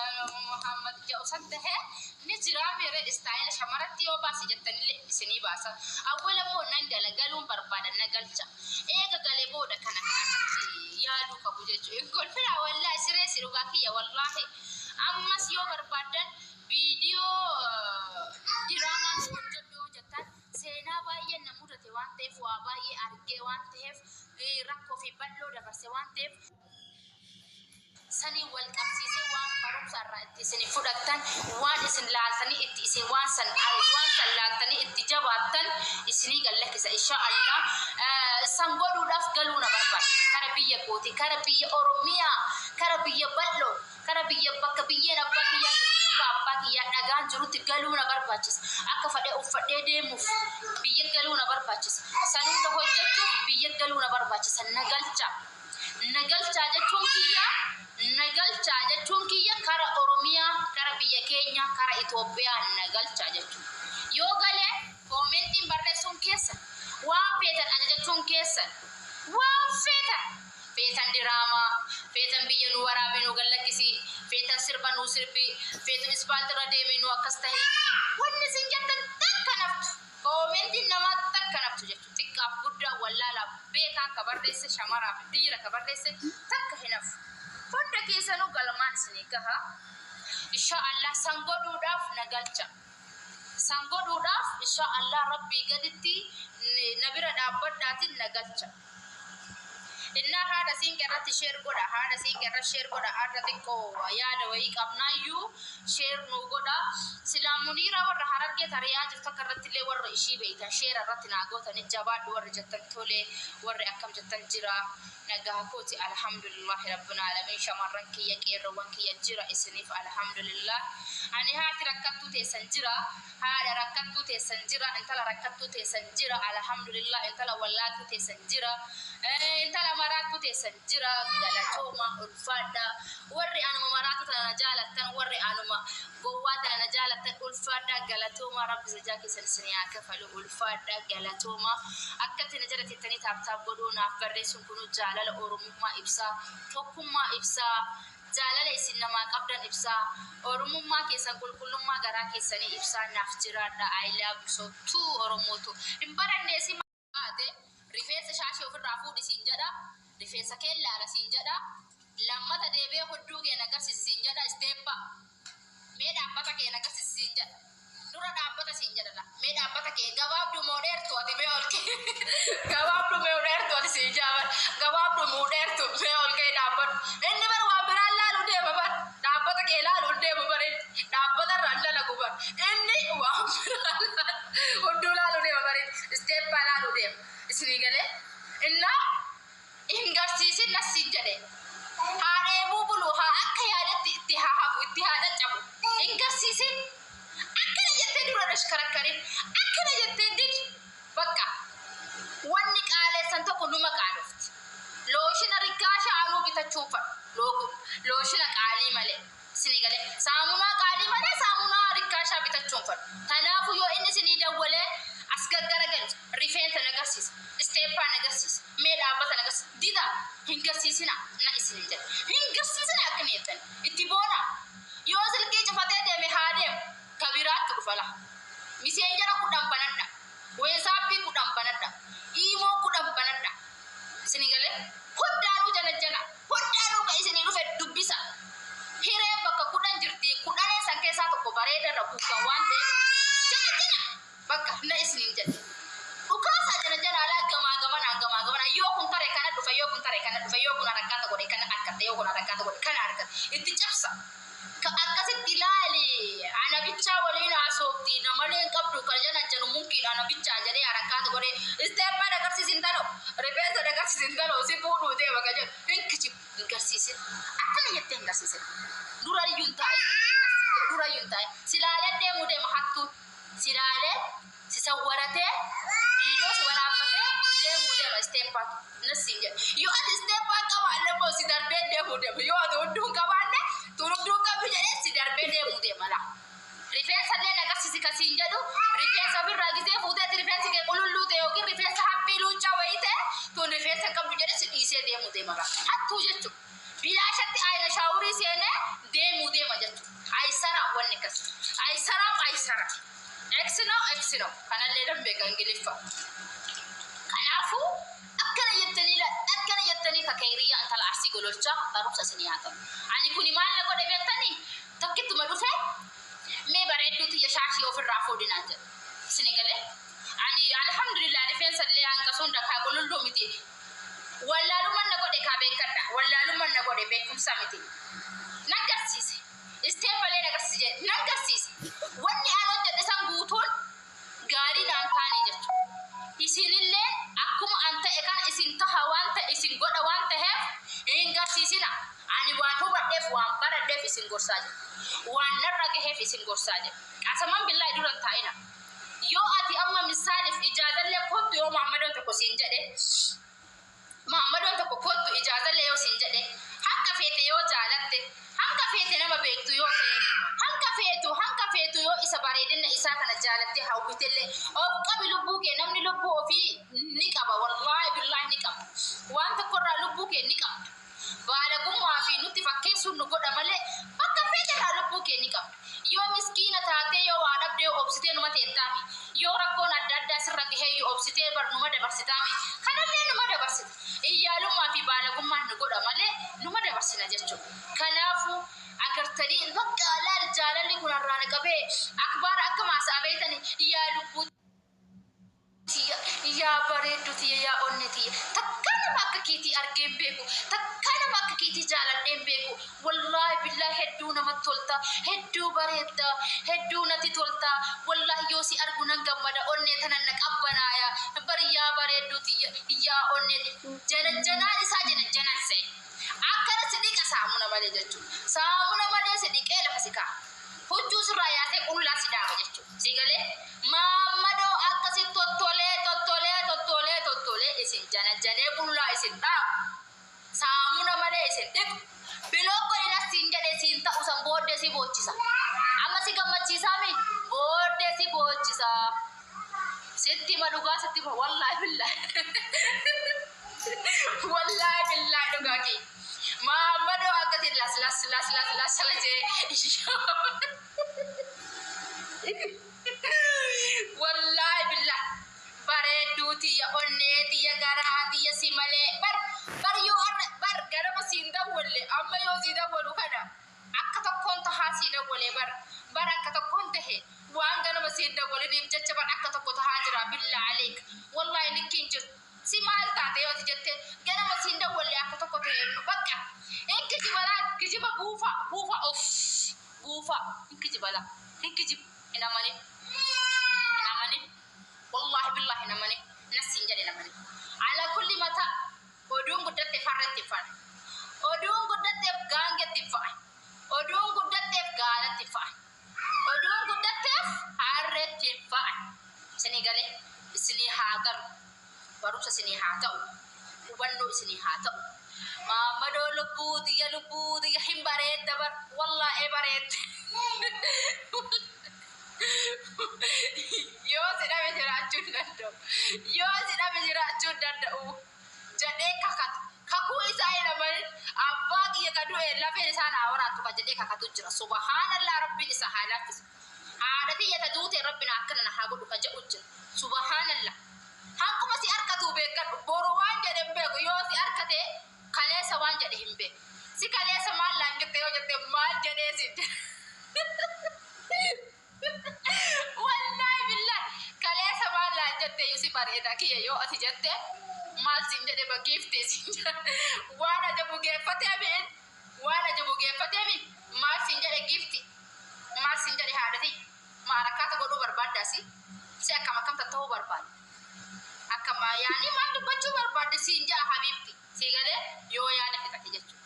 ala Muhammad jedhu san tahee ni jiraa meere istaayila shamaratti yoo baase jettanillee isinii baasa. Awwala immoo nan gala, galuun barbaada, na galcha. Eega galee booda kana irratti yaaduu qabu jechuudha. Hin kolfinaa, wallaahi sireessi dhugaa kiyya wallaahi. Ammas yoo barbaaddan viidiyoo diraamaa nu hojjedhu yoo jettan, seenaa baay'een na mudate waan ta'eef, waa baay'ee argee waan ta'eef, rakkoo fi bal'oo dabarse waan ta'eef, saniin wal qabsiisee waan barumsa irraa itti isin fudhattan, waan isin laaltanii itti isin waan san laaltanii itti jabaattan isinii gallakkisa, insha Allah. San godhuudhaaf galuu na barbaachisa kara biyya kooti, kara biyya Oromiyaa, kara biyya bal'oo, kara biyya bakka biyyeen abbaa kiyyaa jirtu, bakka abbaa kiyyaa dhagaan jirutti galuu na barbaachisa. Akka fadhee uffadhee deemuuf biyya galuu na barbaachisa. San hunda hojjechuuf biyya galuu na barbaachisa. Na galcha, na galchaa jechuun kiyya, na galchaa jechuun kiyya, kara Oromiyaa, kara biyya keenya, kara Itoophiyaa na galchaa jechuun. Yoo galee koomentiin barreessuun keessan, waan feetan ajajachuun keessan, waan feetan feetan, diraamaa feetan biyya nu waraabee nu gallakkisi feetan, sirba nu sirbi feetu, ispaaltirra deemee nu akkas tahe, wanni isin jettan takka naftu, koomentiin namaa takka naftu jechuudha. Xiqqaaf guddaa, wallaalaaf beekaan ka barreesse, shamaraaf dhiira ka barreesse takka hin hafu. Hunda keessanuu galmaan isinii gaha, insha Allah. San godhuudhaaf na galcha. San godhuudhaaf, insha Allah, Rabbii gaditti na bira dhaabbadhaatiin na galcha. Innaa haadha siinqee irratti share godha. Haadha siinqee irratti share godha. Har'a xiqqoo yaada wayii qabnaayyuu share nuu godha. Silaa Muniiraa warra Harargee tari'aa jirtu akka irratti illee warra ishii beeytan share irratti naa gootanii jabaadhu warri jettan tole, warri akkam jettan jira. Nagaa kooti, alhamdulillahi rabbil alamin. Shamarran kiyya, qeerroowwan kiyya, jira isiniif, alhamdulillah. Ani haati rakkattuu teessan jira. Haadha rakkattuu teessan jira. Intala rakkattuu teessan jira. Alhamdulillah, intala wallaaltuu teessan jira. Intala maraattuu teessan jira. Galatooma, ulfaadha. Warri anuma maraattuu tana na jaalattan, warri anuma gowwaa tana na jaalattan, ulfaadha, galatooma. Rabbi zajaa keessan isinii haa kafalu. Ulfaadha, galatooma. Akkatti na jala teettanii tap tap godhuu naaf barreessuun kunu jaalala Oromummaa ibsaa, tokkummaa ibsaa, jaalala isin namaa qabdan ibsaa, Oromummaa keessan, qulqullummaa garaa keessanii ibsaa. Naaf jiraadha. I love you so too. Oromootu hin baranne isin baate rifeensa shaashii ofirraa fuudhi siin jedha, rifeensa kee laala siin jedha, lammata deebi'ee hudduu kee nagarsiisi siin jedha, isteeppa mee dhaabbata kee nagarsiisi siin jedha, dura dhaabbata siin jedha la mee dhaabbata kee gabaabduu moo dheertu ati, mee ol kee gabaabduu mee dheertu ati siin jaaban, gabaabduu moo dheertu, mee ol kee dhaabbadhu. Inni bar waan biraan laaluu deema bar, dhaabbata kee laaluu deemu bar, inni dhaabbata irraan dalagu bar, inni waan biraan hudduu laaluu deema bar, isteeppaa laaluu deema. Isinii galee? Innaa hin garsiisin nas siin jedhe. Haa dheebuu bulu, haa akka yaadatti itti haa hafu, itti haa caccabu, hin garsiisin. Akkana jettee dura dhashkarakkarin, akkana jettee didi. Bakka wanni qaaleessan tokko numa qaalofti. Looshina rikkaasha anuu bitachuun fadhu, looshina qaalii malee. Isinii galee? Saamunaa qaalii malee saamunaa rikkaashaa bitachuun fadhu. Kanaafuu yoo inni isinii dawwalee as gaggaragalu, rifeensa nagarsiisa, isteeppaa nagarsiisa, mee dhaabbata nagarsiisa, dida, hin garsiisina na isinin jedhe. Hin garsiisina akkana jettan itti boona. Yoo silkii cufatee deeme haa deemu, ka biraatti dhufa la. Miseenjara 10 banadha, weesaappii 10 banadha, iimoo 10 banadha. Isinii galee? Hundaanuu janajjana, hundaanuu ka isinii dhufe dubbisa. Hireen bakka 10 jirti, kudhanee san keessaa tokko bareeda irra buuftan waan ta'eef janajjana bakka na isiniin jedhe. Dhukaasaa janajjana alaa gamaa gamanaan, gamaa gamanaan. Yoo kun tare kana dhufa, yoo kun tare kana dhufa, yoo kun harakkaata godhe kana argatte, yoo kun harakkaata godhe kana argatte, itti cabsa. Ka akkasitti ilaali, ana bichaa waliin haasofti, namalee hin qabdu, kan janajjanu munkiidha, ana bichaa jedhee harakkaata godhee isteeppaa dagarsiisin talo, rifeensa dagarsiisin talo, si fuudhuu deema ka jedhu hin kijibu. Hin garsiisin, akkana jettee hin garsiisin. Durayyuu hin taa'in, durayyuu hin taa'in. Silaalee deemuu deema, hattuun silaalee si sawwaratee viidiyoo si waraabbatee deemuu deema. Isteeppaatu nas siin jedhe. Yoo ati isteeppaan qabaanne immoo si darbee deemuu deema. Yoo ati hudduu hin qabaanne, tun hudduu hin qabdu jedhee si darbee deemuu deema laa. Rifeensa illee nagarsiisi ka siin jedhu, rifeensa ofirraa gisee fuuteeti rifeensi kee qululluu ta'e yookiin rifeensa haphii luuccaa wayii ta'e, tun rifeensa hin qabdu jedhee si dhiisee deemuu deema laa. Hattuu jechuudha. Bilaashatti aayina shaawurii seenee deemuu deema jechuudha. fa'a. Kanaafuu akkana jettanii akkana jettanii ka keeriyyaa intala Arsii Gololchaa barumsa isinii haa ta'u. Ani kuni maal na godhe beektanii? Tokkittuma dhufe mee bareedduu tiyya shaashii ofirraa fuudhi naan jedhe. Isini galee? Ani alhamdulillah rifeensa illee hanqasuun dakaa qululluu miti. Wallaalumman na godhe kaa beekkadha. Wallaalumman na godhe beekumsa miti. Nan garsiise. Isteeppalee na garsiise jedhe. Nan garsiise. Wanni an hojjedhe san guutuun gaarii naan taane jechuudha. Isinillee akkuma an ta'e kana isin taha waan ta'e isin godha waan taheef hin garsiisina. Ani waan hubadheef waan baradheef isin gorsaa jira. Waan narra gaheef isin gorsaa jira. Qasaman billaahi dura hin taa'ina. Yoo ati amma misaaliif ijaazallee kottu yoo Muhammadoon tokko siin jedhe, Muhammadoon tokko kottu ijaazallee yoo siin jedhe, hanqa feete yoo jaalatte, hanqa feete nama beektu yoo ta'e, hanqa feetu hanqa feetu yoo isa bareedinna isaa kana jaalattee hawwitellee of qabi. Lubbuu kee, namni lubbuu ofii ni qaba, wallaahi billaahi ni qaba. Waan tokkorraa lubbuu kee ni qabda. Baalagummaa fi nutti fakkeessuun nu godha malee bakka feete irraa lubbuu kee ni qabda. Yoo miskiina taatee, yoo waa dhabdee obsitee numa teettaami. Yoo rakkoon adda addaa sirra gaheeyyuu obsitee bar numa dabarsitaami. Kanallee numa dabarsita. Iyyaalummaa fi baalagummaan nu godha malee numa dabarsina jechuudha. Kanaafuu agartanii bakka laal jaalalli kun har'aa na qabee akbaara akka maasa'a beeytanii, yaa lubbuu tiyya, yaa bareeddu tiyya, yaa onne tiyya, takkaa nama akka keetii argeen beeku, takkaa nama akka keetii jaaladheen beeku, wallaahi billaahi hedduu namatti tolta, hedduu bareedda, hedduu natti tolta, wallaahi yoo si argu nan gammada, onnee tanan na qabbanaaya bari, yaa bareeddu tiyya, yaa onnee. Janajjanaan isaa janajjanaan se'e akkana si dhiqa saamuna malee jechuudha. Saamuna malee si dhiqee lafa si kaa'a. Huccuu sirraa yaasee qullaa si dhaaba jechuudha. Si galee? Maammadoo akkasi tottolee tottolee tottolee tottolee isin janajjanee qullaa isin dhaabu. Saamuna malee isin dhiqu. Block godhinas siin jedhee siin ta'u san booddee si boochisa. Amma si gammachiisaa mi? Booddee si boochisa. Sitti hima, dhugaa sitti hima, wallaahi billaahi. Wallaahi billaahi dhugaa kee. Maammadoo akkasi las las las las las jee. Wallaahi billaahi. Bareedduu tiyya, onnee tiyya, garaa tiyya, si malee bar bar yoo arra bar garama siin dawwalle, amma yoo sii dawwalu kana akka tokkoon tahaa sii dawwalee bar bar akka tokkoon tahe waan ganama siin dawwaliniif jecha bar akka tokko tahaa jira. Billaa aleek, wallaahi likkiin jiru si maal taate yoo ati jette ganama siin dawwalle akka tokko tahe bakka hin kijibalaa, kijiba buufa buufa of buufa hin kijibalaa, hin kijibu, hin amanin, hin amanin, wallaahi billaahi hin amanin, nasiin jedhe hin amanin. Ala kulli mata oduun guddatteef harreetti hin fa'a, oduun guddatteef gaangetti hin fa'a, oduun guddatteef gaalatti hin fa'a, oduun guddatteef harreetti hin fa'a. Isinii galee? Isinii haa galu, barumsa isinii haa ta'u, hubannoo isinii haa ta'u. Maammadoo lubbuu tiyya, lubbuu tiyya, hin bareedda bar, wallaahi bareedda. Yoo si dhabe jiraachuu hin danda'u, yoo si dhabe jiraachuu hin danda'u jedhee kakatu. Kakuu isaa hin amanin. Abbaa kiyya ka du'e lafeen isaa naa waraantu ka jedhee kakatu jira. Subhaanallah, rabbiin isa haa laaffisu. Haadha tiyya ta duute rabbi na akkana na haa godhu ka jedhu jira. Subhaanallah, hanquma si harkatu beekadhu. Boru waan jedhe hin beeku. Yoo si harkate kaleessa waan jedhe hin beeku. Si kaleessa maal naan jette yoo jette maal jedhee si? Wallaahi billahi kaleessa maal naan jette iyyuu si bareeda kiyya yoo ati jette maal siin jedhe? Bagiifti siin jedhe. Waan ajabu geeffatee mi'in, waan ajabu geeffatee mi? Maal siin jedhe giifti? Maal siin jedhe haadhati? Maal akkaata godhuu barbaaddaa? Si akkam akkam ta'uu barbaadda? Akkam yaani maal dubbachuu barbaadde siin jedha habiibti? Sii galee? Yoo yaada fixate jechuudha.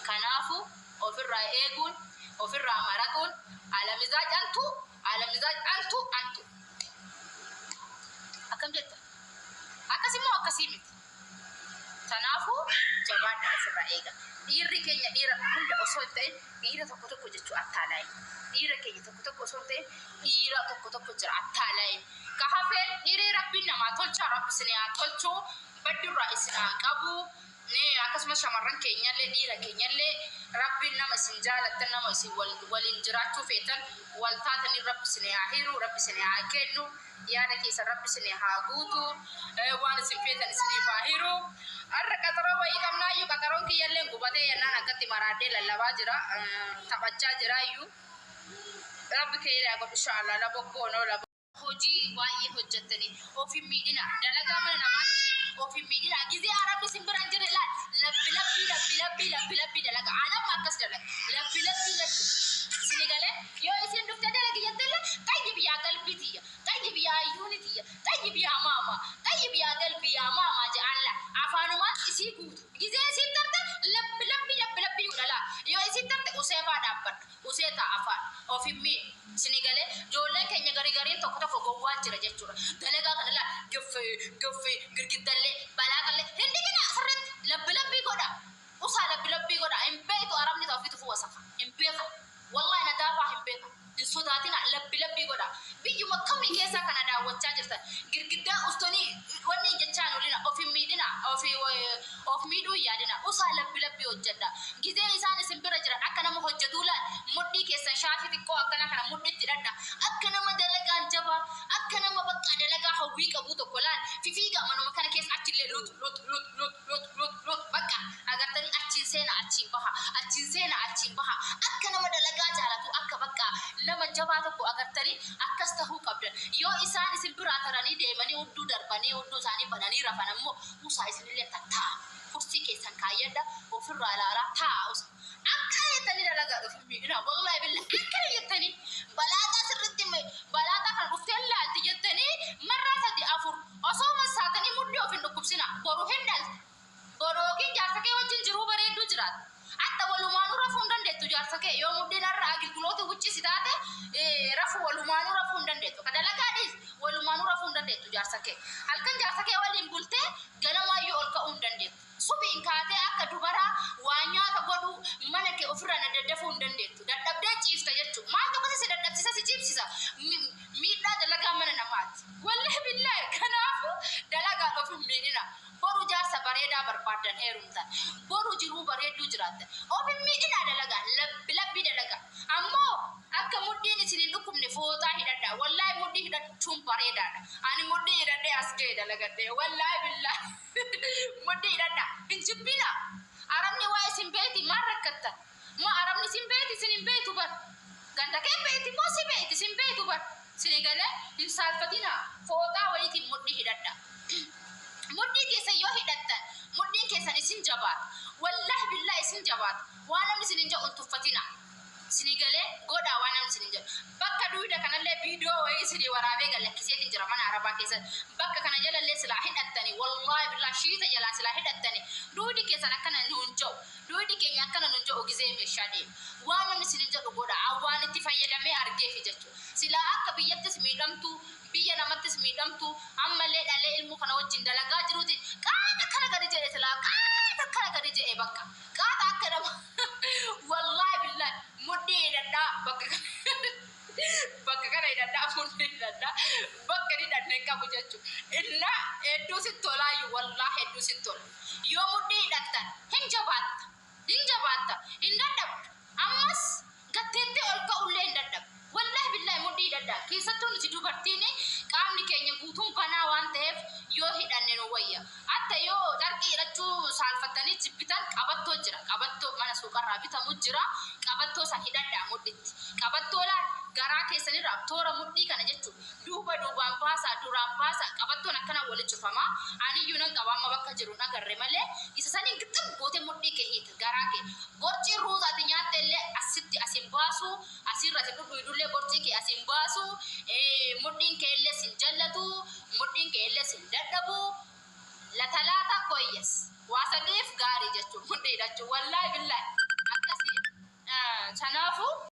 Kanaafuu ofirraa eeguun, ofirraa maraquun alamizaaj antu, alamizaaj antu antu akkam jetta? Akkasimmoo akkasii miti. Kanaafuu jabaadhaa, ofirraa eega. Dhiirri keenya dhiira hunda osoo hin ta'in dhiira tokko tokko jechuu attaalaa'e. Dhiira keenya tokko tokko osoo hin ta'in dhiira tokko tokko jira attaalaa'e. Ka hafeen dhiiree rabbiin namaa tolchaa, rabbi isin haa tolchuu, baddurraa isin haa qabu. Akkasumas shamarran keenyallee dhiira keenyallee Rabbiin nama isin jaalattan, nama isin waliin jiraachuu feetan wal taatanii Rabbi isin haa hiru, Rabbi isin haa kennu, yaada keessan Rabbi isin haa guutu, waan isin feetan isiniif haa hiru. Har'a qaxaroo wayii qabnaayyuu, qaxaroon kiyyallee gubatee yennaan akkatti maraadhee lallabaa jira, taphachaa jiraayyuu. Rabbi keenya godhu, inshallah. Laboggoonoo labo. Hojii baay'ee hojjettanii of hin miidhina. Dalagaa mana namaatti of hin miidhina. Gizee Arabni isin bira hin jirre laal, labbi labbii labbi labbii labbi labbii dalaga. Anamma akkas dalaga, labbi labbii jechuudha. Isini galee yoo isin dhuftee dalagi jettellee, "طيب يا قلبي tiyya, طيب يا عيوني tiyya, طيب يا ماما, طيب يا قلبي يا ماما" je'alla afaanumaan isii guutu. Gizee isiin tarte labbi labbii labbi labbii godha laa. Yoo isiin tarte useefaa dhaabbadha, usee ta'a, afaan of hin miidhu. Isinii galee? Ijoolleen keenya garii gariin tokko tokko gowwaa jira jechuudha. Dalagaa kana laa, gaffee gaffee girgiddallee balaaxallee hin dhiqina, sirriitti labbi labbii godha. Usaa, labbi labbii godha. Hin beektu, Arabni ta'u ofiitu wasaka hin beekan. Wallahi nadaafaa hin beekan. Hin sodaatina, labbi labbii godha. Biyyuma kamii keessaa kana daawwachaa jirtan, girgiddaa ustanii wanni jechaan olina, of hin miidhina, of miidhuu hin yaadina. Usaa, labbi labbii hojjedha. Gizee isaan isin bira jiran akka nama hojjetuu laal, mudhii keessan shaashii xiqqoo akkana kana mudhitti hidhadha. Akka nama dalagaan jabaa, akka nama bakka dalagaa hawwii qabu tokko laal, fifiiga manuma kana keessa achillee lut lut lut lut lut lut lut. Bakka agartanii achiin seena, achiin baha, achiin seena, achiin baha, akka nama dalagaa jaalatu, akka bakka nama jabaa tokko agartanii akkas tahuu qabdan. Yoo isaan isin biraa taranii deemanii hudduu darbanii hudduu isaanii bananii rafan ammoo usaa, isinillee tatta'a, kursii keessan kaayyadha, ofirraa ilaalaa taa'a, usa. Akkana jettanii dalagaa dhufu miidhina. Wallahi billah, akkana jettanii balaaxaa sirritti, balaaxaa kana dhuftee laalti jettanii marraa sadi afur osoo massaatanii mudhii of hin dhukkubsina. Boru hin dhalte, boru yookiin jaarsa kee wajjin jiruu bareedduu jiraata. Hatta walumaanuu rafuu hin dandeettu jaarsa kee. Yoo mudhiin har'a agilguloota wuccisi taate rafu, walumaanuu rafuu hin dandeettu. Ka dalagaa dhiis, walumaanuu rafuu hin dandeettu jaarsa kee. Halkan jaarsa kee waliin bultee ganamaayyuu ol ka'uu hin dandeettu. Subiin kaatee akka dubaraa waa nyaata godhuu, mana kee ofirraa na daddafuu hin dandeettu. Dadhabdee ciifta jechuudha. Maaltu akkasii si dadhabsiisa, si ciibsisa? Miidhaa dalagaa mana namaati. Wallahi billahi, kanaafuu dalagaan of hin miidhina. Boru jaarsa bareedaa barbaaddan heerumtan. Boru jiruu bareedduu jiraattan. Of hin miidhinaa dalagaa. Labbi labbii dalagaa. Ammoo akka mudhiin isin hin dhukkubne fooxaa hidhadhaa. Wallahi mudhii hidhachuun bareedaadha. Ani mudhii hidhadhee as ga'e dalagadhee. Wallahi billahi. Mudhii hidhadhaa. Hin jibbinaa. Arabni waa isin beeti, maal rakkattan? Moo Arabni isin beeti? Isin hin beetu bar. Ganda kee beeti moo si beeti? Isin beetu bar. Isin galee hin saalfatinaa. Fooxaa wayiitiin mudhii hidhadhaa. Mudhii keessan yoo hidhattan mudhiin keessan isin jabaata. Wallahi billahi isin jabaata. Waan namni isin hin jedhu hin tuffatinaa. Isinii galee? Godhaa waan namni isin hin jedhu. Bakka duyda kanallee viidiyoo wayii isinii waraabee gallakkiseetiin jira mana Arabaa keessatti. Bakka kana jalallee silaa hidhattanii, wallahi billahi, shiita jalaa silaa hidhattanii, duydi keessan akkana nuun jedhu. Duydi keenya akkana nuun jedhu gizee meeshaa deemu. Waan namni isin hin jedhu godha. Waan itti fayyadamee argeefi jechuudha. Silaa akka biyyattis miidhamtu, biyya namattis miidhamtu, ammallee dhalee ilmoo kana wajjin dalagaa jiruutiin qaata akkana gadi jedhe, silaa qaata akkana gadi jedhe, bakka qaata akka nama. Wallahi billahi, mudhii hidhadhaa, bakka kana hidhadhaa, mudhii hidhadhaa, bakka hidhanne hin qabu jechuudha. Inna hedduu sitti tolaayyuu, wallahi hedduu sitti tola. Yoo mudhii hidhattan hin jabaatta, hin jabaatta, hin dadhabdu. Ammas gatteettee ol ka'ullee hin dadhabdu. Wallahi billahi, mudhii hidhadhaa. Keessattuu nuti dubartiin qaamni keenya guutuun banaa waan ta'eef yoo hidhanne nu wayya. Hatta yoo carqii hidhachuu saalfattanii jibbitan, qabattoo jira. Qabattoo mana suuqarraa bitamu jira. Qabattoo san hidhadhaa mudhitti. Qabattoo laal, garaa keessanirraa toora mudhii kana jechuudha. Duuba duubaan baasaa, duraan baasaa, qabattoon akkana wali cufamaa. Aniyyuu nan qaba, amma bakka jiru hin agarre malee. Isa saniin gixxim gootee mudhii kee hiita, garaa kee. Borcii ruuza ati nyaatte illee asitti asin baasu, asirratti dhudhuudullee borcii kee asin baasu, mudhiin kee illee sin jallatu, mudhiin kee illee sin dadhabu. Latalaata كويس. Waa sadiif gaarii jechuun mudhii hidhachuu. Wallaahi billaahi. Akkasii. Kanaafuu.